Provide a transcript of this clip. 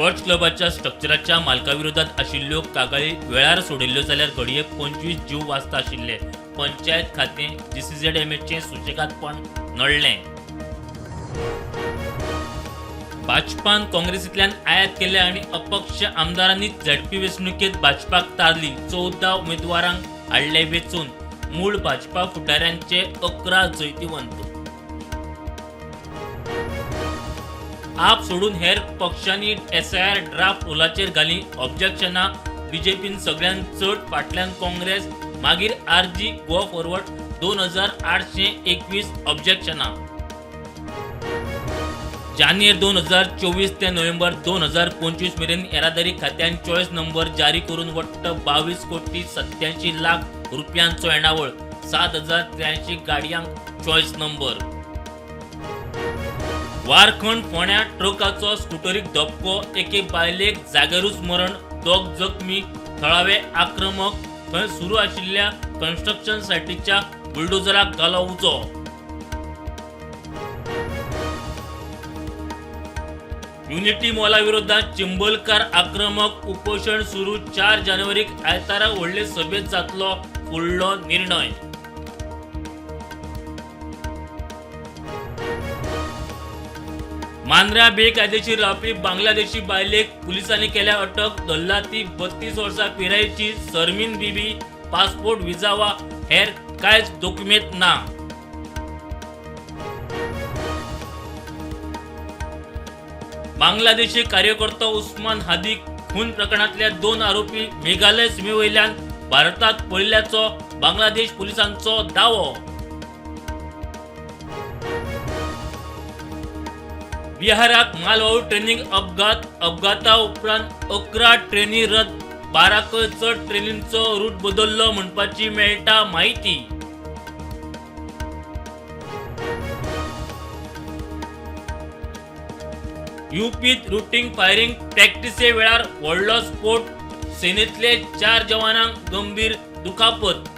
Sports क्लबाच्या स्ट्रक्चराच्या मालका विरोधात आशिल्ल्यो कागाळी वेळार सोडयल्ल्यो जाल्यार घडये 25 जीव वाचता आशिल्ले. पंचायत खातें जीसीझेडएमएचें सुशेगादपण नडलें. भाजपान काँग्रेसींतल्यान आयात केल्ल्या आनी अपक्ष आमदारांनी झेडपी वेंचणुकेंत भाजपाक तारली. 14 उमेदवारांक हाडले वेंचून. मूळ भाजपा फुडाऱ्यांचे 11 जैतिवंत. आप सोडून हेर पक्षांनी एसआयआर ड्राफ्ट रोलाचेर घालीं ऑब्जेक्शनां. बीजेपीन सगळ्यांत चड, फाटल्यान काँग्रेस, मागीर आरजी, गोवा फॉरवर्ड 2821 ऑब्जेक्शनां. जानेर 2024 ते नोव्हेंबर 2025 मेरेन येरादारी खात्यान चॉयस नंबर जारी करून वट्ट 22 कोटी 87 लाख रुपयांचो येणावळ. 7083 गाडयांक चॉयस नंबर. वारखंड फोंड्या ट्रकाचो स्कुटरीक धपको. एके बायलेक जाग्यारूच मरण, दोग जखमी. थळावे आक्रमक. थंय सुरू आशिल्ल्या कन्स्ट्रक्शन सायटीच्या बुलडोझराक घालो उजो. युनिटी मॉला विरोधात चिंबलकार आक्रमक. उपोशण सुरू. 4 जानेवारीक आयतारा व्हडले सभेत जातलो फुडलो निर्णय. मांद्र्या बेकायदेशीर रावपी बांगलादेशी बायलेक पुलिसांनी केल्या अटक. धरला ती 32 वर्सां पिरायेची सरमीन बीबी. पासपोर्ट, विजा वा हेर कांयच दोकुमेंत ना. बांगलादेशी कार्यकर्तो उस्मान हादी खून प्रकरणांतल्या 2 आरोपी मेघालय सीमेवयल्यान भारतांत पळिल्ल्याचो बांगलादेश पुलिसांचो दावो. बिहाराक मालवाहू ट्रेनीक अपघात. अपघाता उपरांत 11 ट्रेनी रद्द. 12कय चड ट्रेनींचो रूट बदल्लो म्हणपाची मेळटा म्हायती. यूपीत रुटीन फायरिंग प्रॅक्टिसे वेळार व्हडलो स्फोट. सेनेतले 4 जवानांक गंभीर दुखापत.